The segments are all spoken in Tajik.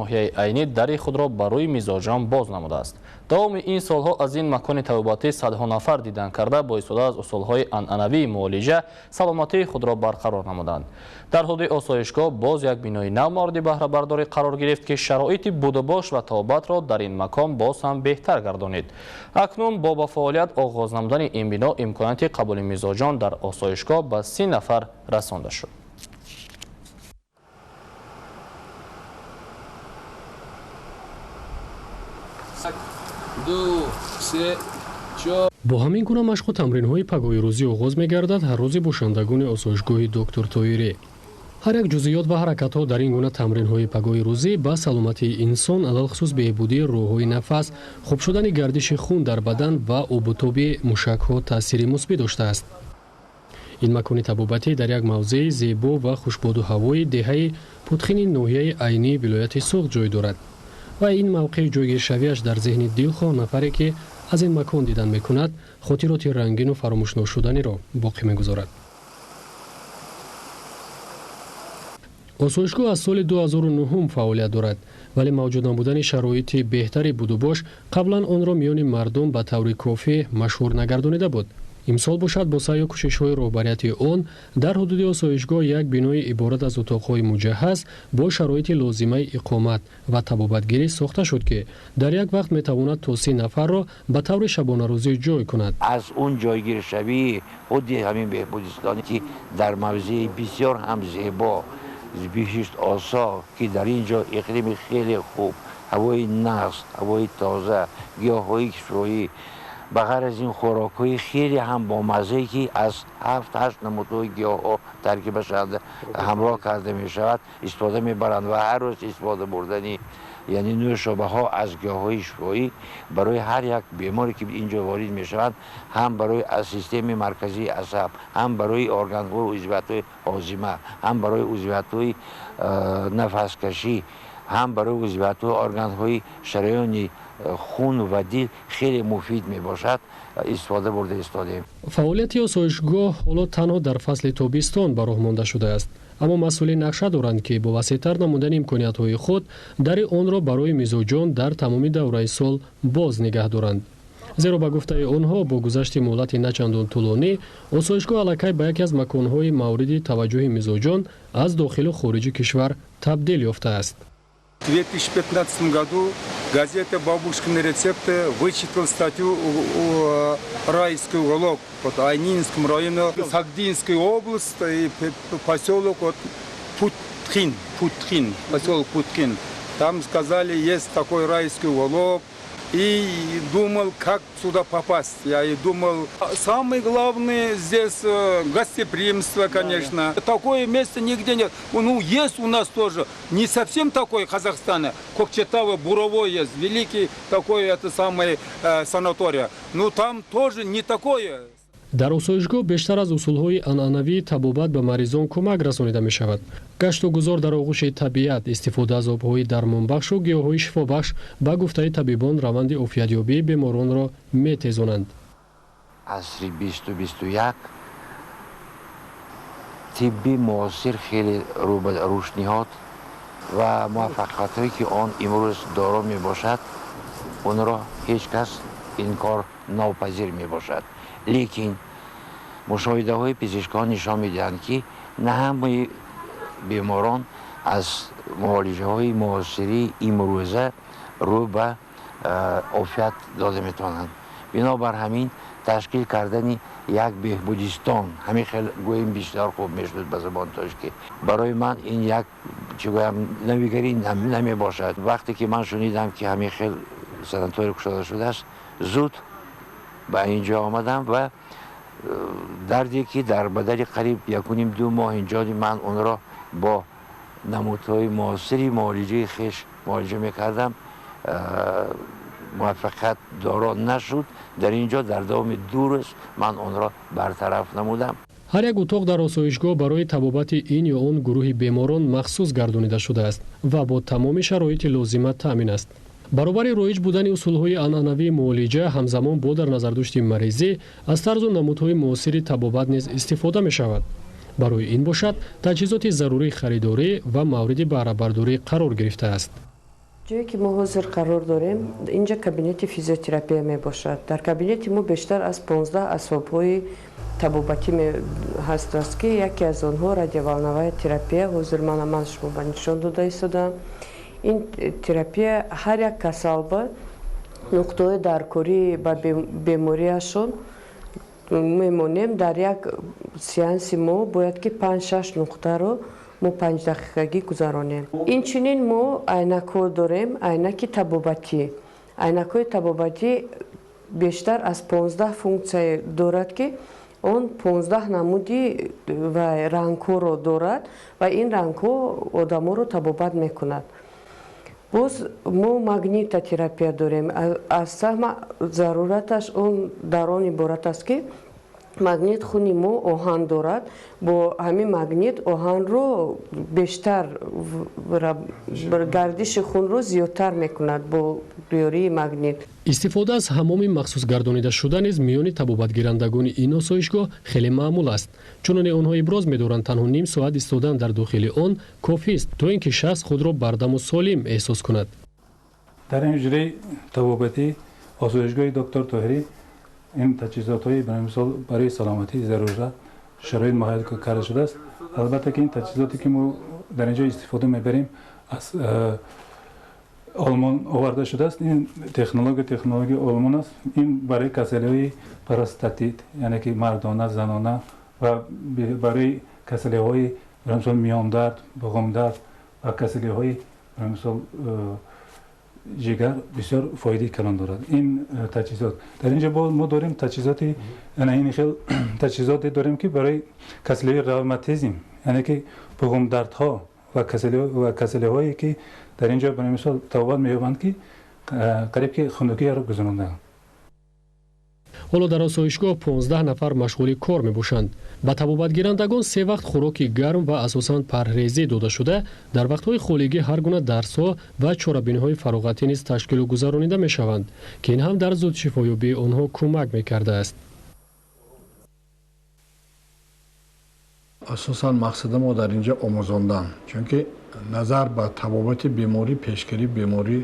Ноҳияи Айнӣ дари худро барои мизоҷон боз намудааст. Давоми ин солҳо аз ин макони табобатӣ садҳо нафар дидан карда, бо истифода аз усулҳои анъанавии муолиҷа саломатии худро барқарор намуданд. Дар ҳудуди осоишгоҳ боз як бинои нав мавриди баҳрабардорӣ қарор гирифт, ки шароити будубош ва табобатро дар ин макон боз ҳам беҳтар гардонид. Акнун бо ба фаъолият оғоз намудани ин бино имконияти қабули мизоҷон дар осоишгоҳ ба 30 нафар расонда шуд. Бо ҳамин гуна машқу тамринҳои пагоҳи рӯзӣ оғоз мегардад ҳар рӯзи бошандагони осоишгоҳи доктор Тоирӣ. Ҳар як ҷузъиёт ва ҳаракатҳо дар ин гуна тамринҳои пагоҳи рӯзӣ ба саломатии инсон, алалхусус беҳбудии роҳҳои нафас, хуб шудани гардиши хун дар бадан ва обутоби мушакҳо таъсири мусбӣ доштааст. Ин макони табобатӣ дар як мавзеи зебо ва хушбоду ҳавои деҳаи Путхини ноҳияи Айнии вилояти Суғд ҷой дорад ва ин мавқеи ҷойгиршавиаш дар зеҳни дилхоҳ нафаре, ки аз ин макон дидан мекунад, хотироти рангину фаромӯшношуданиро боқӣ мегузорад. Осоишгоҳ аз соли 2009 фаъолият дорад, вале мавҷуд набудани шароити беҳтари будубош қаблан онро миёни мардум ба таври кофӣ машҳур нагардонида буд. Имсол бошад, бо саъю кӯшишҳои роҳбарияти он дар ҳудуди осоишгоҳ як бинои иборат аз утоқҳои муҷаҳҳаз бо шароити лозимаи иқомат ва табобатгирӣ сохта шуд, ки дар як вақт метавонад то 30 нафарро ба таври шабонарӯзӣ ҷой кунад. Аз он ҷойгиршавии худи ҳамин беҳбудистоне, ки дар мавзеи бисёр ҳам зебо, биҳишт осо, ки дар ин ҷо иқлими хеле хуб, ҳавои нағз, ҳавои тоза, гиёҳҳои кишвоӣ, ба ғайр аз ин хӯрокҳои хеле ҳам бомаззае, ки аз 7-8 намудҳои гиёҳҳо таркиба шуда ҳамроҳ карда мешавад, истифода мебаранд ва ҳар рӯз истифода бурдани, яъне нӯшобаҳо аз гиёҳҳои шифоӣ барои ҳар як беморе, ки инҷо ворид мешаванд, ҳам барои аз системаи марказии асаб, ҳам барои органҳои узвиятҳои ҳозима, ҳам барои узвиятҳои нафаскашӣ, ҳам барои узвиятҳои органҳои шараёни хун ва дил хеле муфид мебошад, истифода бурда истодем. Фаъолияти осоишгоҳ ҳоло танҳо дар фасли тобистон ба роҳ монда шудааст, аммо масъулин нақша доранд, ки бо васеътар намудани имкониятҳои худ дари онро барои мизоҷон дар тамоми давраи сол боз нигаҳ доранд. Зеро ба гуфтаи онҳо, бо гузашти муҳлати начандон тӯлонӣ осоишгоҳ аллакай ба яке аз маконҳои мавриди таваҷҷӯҳи мизоҷон аз дохилу хориҷи кишвар табдил ёфтааст. В 2015 году газета «Бабушкины рецепты» вычитал статью о райский уголок вот, Айнинском районе, Сагдинской области, и поселок вот, Путхин, Путхин, поселок Путхин. Там сказали, есть такой райский уголок. И думал, как сюда попасть. Я и думал, самое главное здесь гостеприимство, конечно. Да, да. Такое место нигде нет. Ну, есть у нас тоже, не совсем такой Казахстана. Кокчетава, Буровой есть, великий такой, это самый санаторий. Но там тоже не такое. Дар осоишгоҳ бештар аз усулҳои анъанавии табобат ба маризон кӯмак расонида мешавад. Гашту гузор дар оғӯши табиат, истифода аз обҳои дармонбахшу гиёҳҳои шифобахш, ба гуфтаи табибон, раванди офиятёбии беморонро метезонанд. Асри 20-21 тибби муосир хеле рӯ ба рушд ниҳод ва муваффақиятҳое, ки он имрӯз доро мебошад, онро ҳеҷ кас инкор нопазир мебошад. Лекин мушоҳидаҳои пизишкон нишон медиҳанд, ки на ҳамаи беморон аз муолиҷаҳои муосирии имрӯза рӯ ба офият дода метавонанд. Бинобар ҳамин ташкил кардани як беҳбудистон, ҳамин хел гӯем бисёр хуб мешуд ба забони тоҷикӣ, барои ман ин як, чӣ гӯям, навигарӣ намебошад. Вақте ки ман шунидам, ки ҳамин хел санаторий кушода шудааст, зуд ба ин ҷо омадам ва дарде, ки дар бадали қариб 1.5-2 моҳ инҷоди ман онро бо намудҳои муосири муолиҷаи хеш муолиҷа мекардам, муваффақият доро нашуд, дар ин ҷо дар давоми 2 рӯз ман онро бартараф намудам. Ҳар як утоқ дар осоишгоҳ барои табобати ин ё он гурӯҳи беморон махсус гардонида шудааст ва бо тамоми шароити лозима таъмин аст. Баробари роиҷ будани усулҳои анъанавии муолиҷа, ҳамзамон бо дар назардошти маризӣ аз тарзу намудҳои муосири табобат низ истифода мешавад. Барои ин бошад, таҷҳизоти зарурӣ харидорӣ ва мавриди баҳрабардорӣ қарор гирифтааст. Ҷое ки мо ҳозир қарор дорем, инҷа кабинети физиотерапия мебошад. Дар кабинети мо бештар аз 15 асбобҳои табобатӣ ҳаст, ки яке аз онҳо радиоволновая терапия. Ҳозир ман шумо ба нишон дода истодаам. Ин терапия ҳар як касалба нуқтаҳои даркорӣ ба бемориашон мемонем. Дар як сеанси мо бояд ки 5-6 нуқтаро мо 5 дақиқагӣ гузаронем. Инчунин мо айнакҳо дорем, айнаки табобатӣ. Айнакҳои табобатӣ бештар аз 15 функсия дорад, ки он 15 намуди ва рангҳоро дорад ва ин рангҳо одаморо табобат мекунад. Боз мо магнитотерапия дорем. Аз ҳама зарураташ он дар он иборат аст, ки магнит хуни мо оҳан дорад. Бо ҳамин магнит оҳанро бештар, гардиши хунро зиёдтар мекунад бо ёрии магнит. Истифода аз ҳамоми махсус гардонидашуда низ миёни табобатгирандагони ин осоишгоҳ хеле маъмул аст. Чуноне онҳо иброз медоранд, танҳо ним соат истодан дар дохили он кофист, то ин ки шахс худро бардаму солим эҳсос кунад. Дар ин ҳуҷраи табобатӣ осоишгоҳи доктор Тоҳирӣ ин таҷҳизотҳои, ба мисол, барои саломатӣ зарура шароит муҳайё карда шудааст. Албатта ки ин таҷҳизоте ки мо дар ин ҷо истифода мебарем, аз Олмон оварда шудааст. Ин технологияи Олмон аст. Ин барои касалиҳои простатит, яъне ки мардона, занона, ва барои касалиҳои, ба мисол, миёндард, буғумдард ва касалиҳои, ба мисол, ҷигар бисёр фоидаи калон дорад ин таҷҳизот. Дар ин ҷо мо дорем таҷҳизоти, ин хел таҷҳизоте дорем, ки барои касалиҳои ревматизм, яъне ки буғумдардҳо ва касалиҳое ки дар ин ҷо, ба мисол, табобат меёбанд, ки қариб ки хунукиро гузаронданд. Ҳоло дар осоишгоҳ 15 нафар машғули кор мебошанд. Ба табобатгирандагон се вақт хӯроки гарм ва асосан парҳезӣ дода шуда, дар вақтҳои холигӣ ҳар гуна дарсҳо ва чорабиниҳои фароғатӣ низ ташкилу гузаронида мешаванд, ки ин ҳам дар зудшифоёбии онҳо кӯмак мекардааст. Асосан мақсади мо дар ин ҷо омӯзондан, чунки назар ба табобати беморӣ пешгирии беморӣ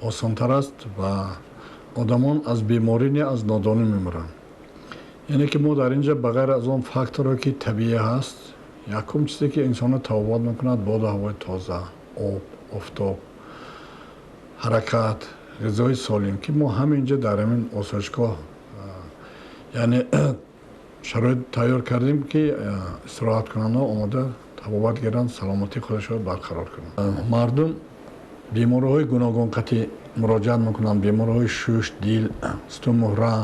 осонтар аст ва одамон аз беморӣ не, аз нодонӣ мемиранд. Яъне ки мо дар ин ҷо ба ғайр аз он факторе ки табиӣ ҳаст, якум чизе ки инсонро табобат мекунад боду ҳавои тоза, об, офтоб, ҳаракат, ғизои солим, ки мо ҳамин ҷо дар ҳамин осоишгоҳ яъне шароит тайёр кардем, ки истироҳаткунандаҳо омода табобат гиранд, саломатии худашро барқарор кунанд. Мардум бемориҳои гуногунқатӣ муроҷиат мекунанд: бемориҳои шуш, дил, сутунмуҳра,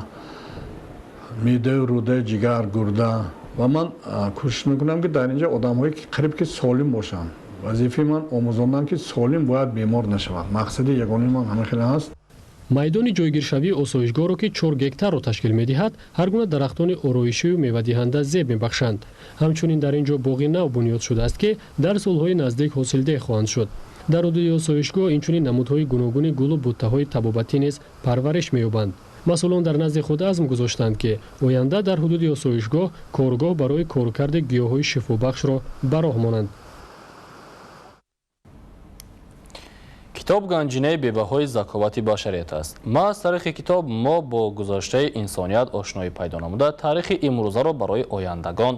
меъдаю рӯда, ҷигар, гурда. Ва ман кӯшиш мекунам, ки дар ин ҷо одамҳое ки қариб ки солим бошанд. Вазифаи ман омӯзондан, ки солим бояд бемор нашавад. Мақсади ягонаи ман ҳамин хеле ҳаст. Майдони ҷойгиршавии осоишгоҳро, ки 4 гектарро ташкил медиҳад, ҳар гуна дарахтони ороишию мевадиҳанда зеб мебахшанд. Ҳамчунин дар ин ҷо боғи нав бунёд шудааст, ки дар солҳои наздик ҳосилдеҳ хоҳанд шуд. Дар ҳудуди осоишгоҳ инчунин намудҳои гуногуни гулу буттаҳои табобатӣ низ парвариш меёбанд. Масъулон дар назди худ азм гузоштанд, ки оянда дар ҳудуди осоишгоҳ коргоҳ барои коркарди гиёҳҳои шифобахшро ба роҳ монанд. Китоб ганҷинаи бебаҳои заковати башарият аст. Маҳз таърихи китоб мо бо гузаштаи инсоният ошноӣ пайдо намуда, таърихи имрӯзаро барои ояндагон